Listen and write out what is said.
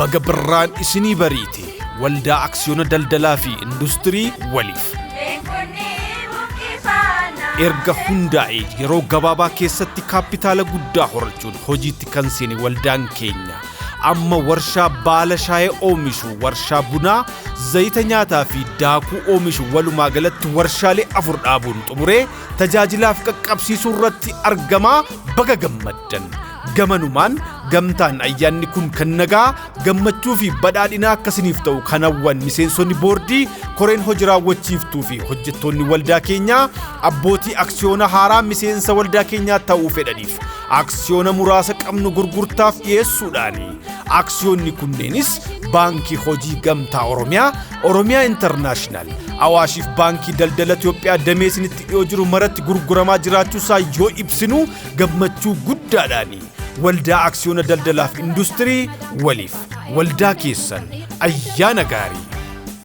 Baga birraan isinii bariite. Waldaa Aksiyoona Daldalaa fi Industirii waliif. Erga hundaa'ee yeroo gabaabaa keessatti kaappitaala guddaa horachuun hojiitti kan seene waldaan keenya amma warshaa baala shaayee oomishu, warshaa bunaa, zayita nyaataa fi daakuu oomishu, walumaa galatti warshaalee 4 dhaabuun xumuree tajaajilaaf qaqqabsiisuu irratti argamaa. Baga gammaddan. Gamanumaan gamtaan ayyaanni kun kan nagaa, gammachuu fi badhaadhinaa akkasiniif ta'u kan hawwan miseensonni boordii, koreen hojii raawwachiiftuu fi hojjettoonni waldaa keenyaa, abbootii aksiyoona haaraa miseensa waldaa keenyaa ta'uu fedhaniif aksiyoona muraasa qabnu gurgurtaaf dhiyeessuudhaani. Aksiyoonni kunneenis Baankii Hojii Gamtaa Oromiyaa, Oromiyaa Intarnaashinaal, Awaashiif Baankii Daldala Itoophiyaa damee isinitti dhiyoo jiru maratti gurguramaa jiraachuusaa yoo ibsinu gammachuu guddaadhaani. Waldaa Aksiyoona Daldalaaf Industirii waliif, waldaa keessan. Ayyaana gaarii!